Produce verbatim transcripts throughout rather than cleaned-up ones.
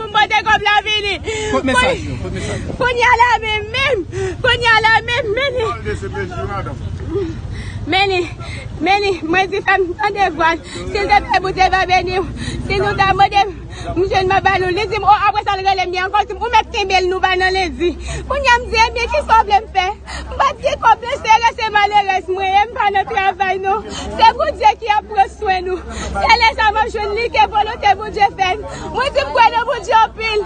Pou m pote kòb la vini. Kot mesaj yo? Kot mesaj yo? Kounye a la menm, menm. Kounye a la menm, men li. Men li, men li, mwen di fè m tande vwa l. Si l te fè Bondye va beni w. Si nou ta mande m, m jwenn m ap ba nou. Li di m, o, apre sa l rele m byen ankò, li di m, ou mèt kenbe l, nou ba nan lendi. Kounye a m di, ebyen, kisa w vle m fè? M pa t gen kòb lan, se rete malerèz mwen ye, m pa nan travay non. Se Bondye ki ap pran swen nou. Se lè sa m ap jwenn li ke volonte Bondye fèt. Mwen di m kwè nan Bondye anpil.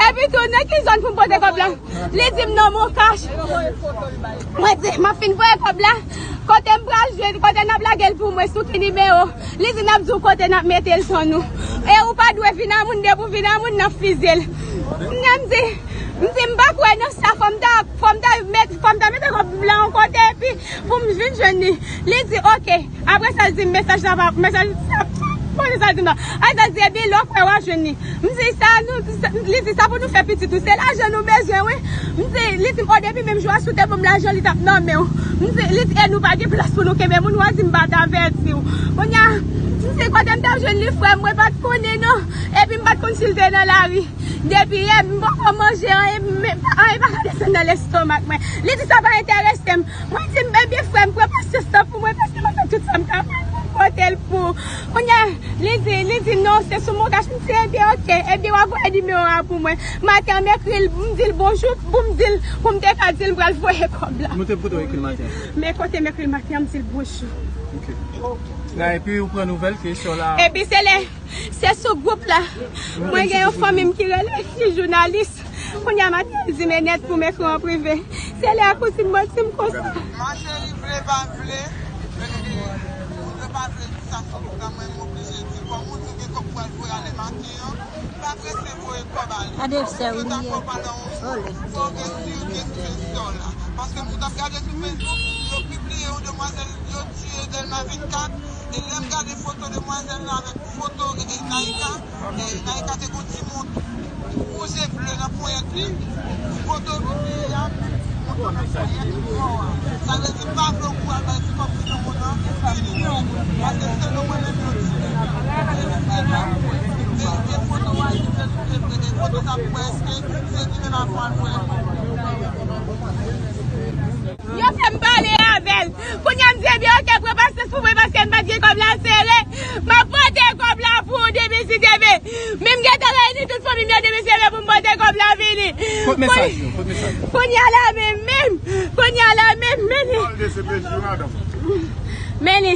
Epi tou, nan ki zòn pou m pote kòb lan? Li di m nan Moncash. Mwen di, m ap fin voye kòb la. Kote m pral jwenn, kote n ap lage l pou mwen, sou ki nimewo? Li di n ap di w kote n ap mete l, tann nou. E ou pa dwe vin a moun, depi w vin a moun, n ap fizye l. Mwen di, m di, m pa kwè nan sa, fò m ta, fò m ta met, fò m ta mete kòb la yon kote, epi pou m vin jwenn li. Li di, oke. Apre sa, l di m, mesaj la pa, mesaj la, bon, sa l di m nan. Apre sa, l di, ebyen, lè w kwè w a jwenn li. M di, sa, nou, sa, li di, sa pou nou fè pitit ou, se lajan nou bezwen, wi. M di, li di m, o, depi menm jou a, si w te ban m lajan, li t ap nan men w. M di, li di, e nou pa gen plas pou nou kenbe moun, w a di m pa t avèti w. Kounye a, m di, kote m t ap jwenn li, frè m, mwen pa t konnen, non. Epi m pa t konn si l te nan lari. Depi yè, m poko manje anyen, men anyen pa ka desann nan lestomak mwen. Li di sa pa enterese m. Mwen di m, ebyen, frè m, pran pasyans lan pou mwen, paske m ap fè tout sa m ka fè pou m pote l pou ou. Kounye a, li di, li di, non, se sou Moncash. M di, ebyen, oke. Ebyen, w a voye nimewo a pou mwen. Maten an, m ekri l, m di l bonjou, pou m di l, pou m te ka di l m pral voye kòb la. Kote w ekri l maten an? Men kote m ekri l maten an, m di l bonjou. Ok. Nan, epi ou pran nouvèl ke sè w la. Epi se lè, se sou gwoup la. Mwen gen yon fanmi m ki rele, ki jounalis. Kounye a maten, l di m e nèt pou m ekri w an prive. Se lè a kouzin mwen di m konsa. Ma cheri, vle pa vle, e, moun yo pa vle di sa sou wout la, mwen m oblije di. Kòm ou di w gen kòb pou al voye ale maten an, pa prese voye kòb ale. Gade sè w li ye. Fò w gen sir ke se sè w la. Paske m sot ap gade sou Facebook, yo pibliye yon demwazèl yo tiye Dèlma vennkat. E lè m gade foto demwazèl la avèk foto, e, Naïka, e, Naïka te gon ti mont wouj e ble nan ponyèt li. Foto pibliye a, mont nan ponyèt li nò a. Sa vle di pa vle w kou al bay ti kòb ki nan moun nan, fini. Paske selon mwen menm yo di. E, e foto a, e, e, e foto sa pou wè èske se li menm avè w al voye. Yo fè m pale avè l. Kounye a m di, ebyen, oke, pran pasyans pou mwen paske m pa t gen kòb la sere. M ap pote kòb la pou ou demen si Dye vle. Men m gentan reyini tout fanmi m yo demen si Dye vle pou m pote kòb la vini. Kot mesaj yo? Kot mesaj yo? Kounye a la menm, menm. Kounye a la menm, men li. Men li,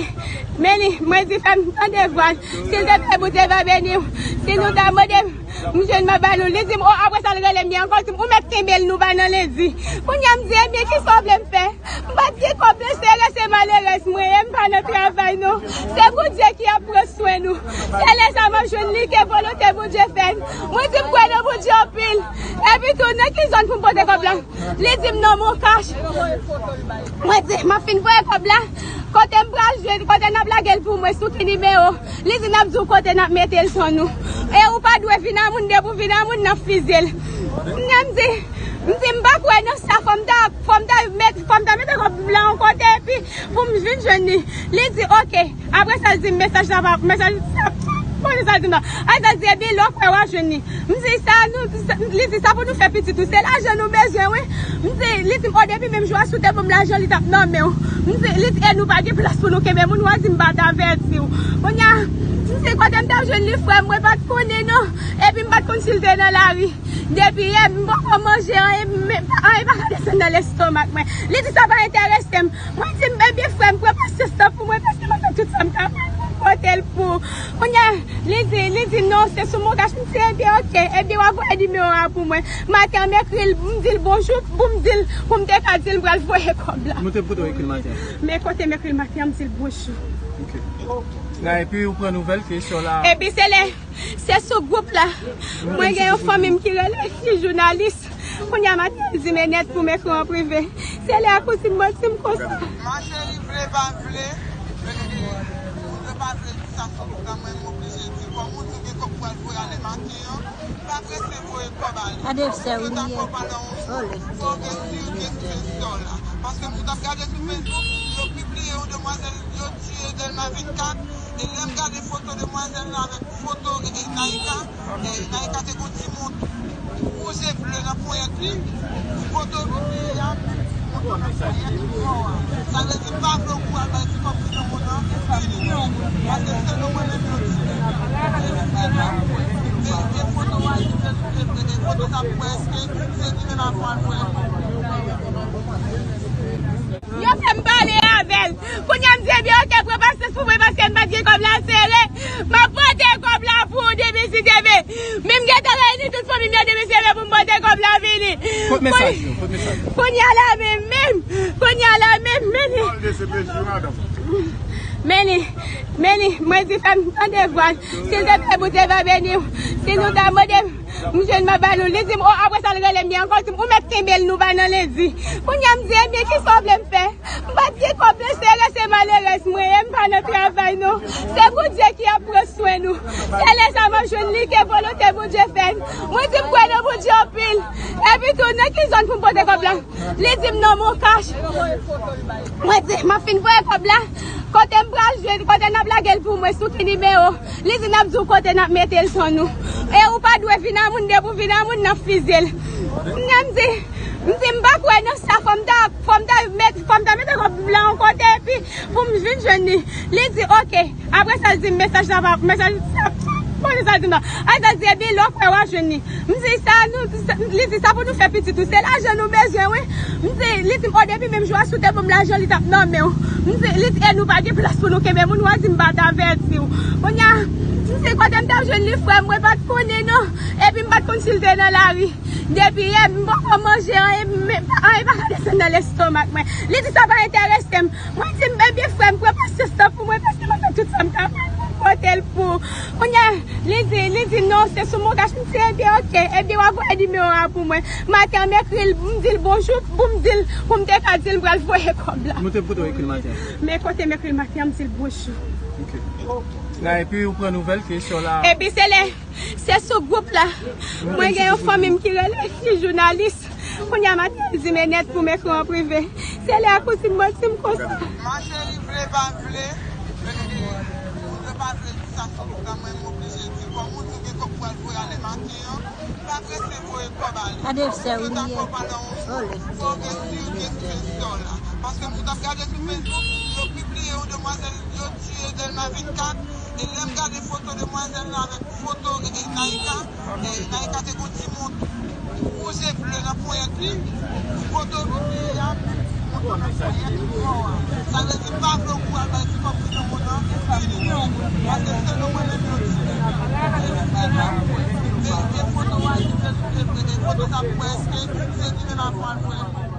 men li, mwen di fè m tande vwa l. Si l te fè Bondye va beni w. Si nou ta mande m, m jwenn m ap ba nou. Li di m, o, apre sa l rele m byen ankò, li di m, ou mèt kenbe l, nou ba nan lendi. Kounye a m di, ebyen, kisa w vle m fè? M pa t gen kòb lan, se rete malerèz mwen ye, m pa nan travay non. Se Bondye ki ap pran swen nou. Se lè sa m ap jwenn li ke volonte Bondye fèt. Mwen di m kwè nan Bondye anpil. Epi tou, nan ki zòn pou m pote kòb lan? Li di m nan Moncash. Mwen di, m ap fin voye kòb la. Kote m pral jwenn, kote n ap lage l pou mwen, sou ki nimewo? Li di n ap di w kote n ap mete l, tann nou. E ou pa dwe vin a moun, depi w vin a moun, n ap fizye l. Mwen di, m di, m pa kwè nan sa, fò m ta, fò m ta met, fò m ta mete kòb la yon kote, epi pou m vin jwenn li. Li di, oke. Apre sa, l di m, mesaj la pa, mesaj la, bon, sa l di m nan. Apre sa, l di, ebyen, lè w kwè w a jwenn li. M di, sa, nou, sa, li di, sa pou nou fè pitit ou, se lajan nou bezwen, wi. M di, li di m, o, depi menm jou a, si w te ban m lajan, li t ap nan men w. M di, li di, e nou pa gen plas pou nou kenbe moun, w a di m pa t avèti w. Kounye a, m di, kote m t ap jwenn li, frè m, mwen pa t konnen, non. Epi m pa t konn si l te nan lari. Depi yè, m poko manje anyen, men anyen pa ka desann nan lestomak mwen. Li di sa pa enterese m. Mwen di m, ebyen, frè m, pran pasyans lan pou mwen, paske m ap fè tout sa m ka fè pou m pote l pou ou. Kounye a, li di, li di, non, se sou Moncash. M di, ebyen, oke. Ebyen, w a voye nimewo a pou mwen. Maten an, m ekri l, m di l bonjou, pou m di l, pou m te ka di l m pral voye kòb la. Kote w ekri l maten an? Men kote m ekri l maten an, m di l bonjou. Ok. Nan, epi ou pran nouvèl ke sè w la. Epi se lè Se sou gwoup la. Mwen gen yon fanmi m ki rele, ki jounalis. Kounye a maten, l di m e nèt pou m ekri w an prive. Se lè a kouzin mwen di m konsa. Ma cheri, vle pa vle, e, moun yo pa vle di sa sou wout la, mwen m oblije di. Kòm ou di w gen kòb pou al voye ale maten an, pa prese voye kòb ale. Gade sè w li ye. Fò w gen sir ke se sè w la. Paske m sot ap gade sou Facebook, yo pibliye yon demwazèl yo tiye Dèlma vennkat. E lè m gade foto demwazèl la avèk foto e, e Naïka, e Naïka te gon timoun wouj e ble nan ponyèt li. Foto fi a, foto nan ponyèt li. Sa vle di m pa vle w pou al bay ti kòb ti granmoun nan, fini non. Paske se nou mwen menm yo di. E, e foto a, e foto sa pou wè èske se li menm avè w al wè. Yo fè m pale avè l. Kounye a m di, ebyen, oke, pran pasyans pou mwen, paske m pa t gen kòb la sere. M ap pote kòb la pou ou demen si Dye vle. Men m gentan reyini tout fanmi m nan demen si Dye vle pou m pote kòb la vini. Kot mesaj yo? Kot mesaj yo? Kounye a la menm, menm. Kounye a la menm, menm. Meni, meni, mwen di fè m tande vwa l. Si l te fè bout, te va beni w. Si nou ta mande m jwenn m ap ba nou. Li di m, o, apre sa l rele m byen ankò, li di m, ou mèt kenbe l, nou ba nan lendi. Kounye a m di, ebyen, kisa w vle m fè? M pa t gen kòb, mwen sere, se malerèz mwen ye, m pa nan travay non. Se Bondye ki ap pran swen nou. Se lè sa m ap jwenn li ke volonte Bondye fèt. Mwen di m kwè nan Bondye anpil. Epi tou, nan ki zòn pou m pote kòb la? Li di m nan Moncash. Mwen di, m ap fin voye kòb la. Kote m pral jwenn, kote n ap lage l pou mwen, sou ki nimewo? Li di n ap di w kote n ap mete l san nou. E ou pa dwe vin a moun, depi w vin a moun, n ap fizye l. Kounye a m di, m di m pa kwè nan sa, fò m ta, fò m ta met, fò m ta mete kòb la yon kote, epi pou m vin jwenn li. Li di, oke. Apre sa, l di m mesaj la pa, mesaj sa, bon, sa l di m nan. Apre sa, l di, ebyen, lè w kwè w a jwenn li. M di, sa nou, sa, li di, sa pou nou fè pitit ou, se lajan nou bezwen, wi. M di, li di m, o, depi menm jou a, si w te ban m lajan, li t ap nan men w. M di, li di, e nou pa gen plas pou nou kenbe moun, w a di m pa t avèti w. Kounye a, m di, kote m t ap jwenn li, frè m, mwen pa t konnen, non. Epi m pa t konn si l te nan lari. Depi yè, m poko manje, anyen, anyen pa ka desann nan lestomak mwen. Li di, sa pa enterese m. Mwen di m, ebyen, frè m, pran pasyans lan pou mwen, paske m ap fè tout sa m kapab pou m pote l pou ou. Kounye a, li di, li di, non, se sou Moncash. M di, ebyen, oke, ebyen, w ap voye nimewo a pou mwen. Maten an, m ekri l, m di l bonjou, pou m di l, pou m te ka di l m pral voye kòb la. Kote w ekri l maten an? Men kote m ekri l maten an, m di l bonjou. Ok. Nan, epi ou pran nouvèl ke sè w la. Epi se lè Se sou gwoup la. Mwen gen yon fanmi m ki rele, ki jounalis. Kounye a maten, li di m e nèt pou m ekri w an prive. Se lè a kouzin mwen di m konsa. Ma cheri, vle pa vle, vle pa vle, di sa sou gwoup la, mwen m oblije di. Kòm ou di w gen kòb pou al voye ale maten an, pa prese voye kòb ale. Gade sè w li ye. Fò w gen si w gen sè w la. Paske m sot ap gade sou Facebook, yo pibliye yon demwazèl, yo tiye Dèlma vennkat. E lè m gade foto demwazèl la avèk foto e, e Naïka, e Naïka te gon timoun wouj e ble nan ponyèt li. Foto fi a, foto nan ponyèt li. Sa vle di m pa vle w pou al bay ti kòb ti granmoun nan, fini non. Paske se nou mwen menm yo di. E, e foto a, e, e foto sa pou wè èske se li menm avè w al wè.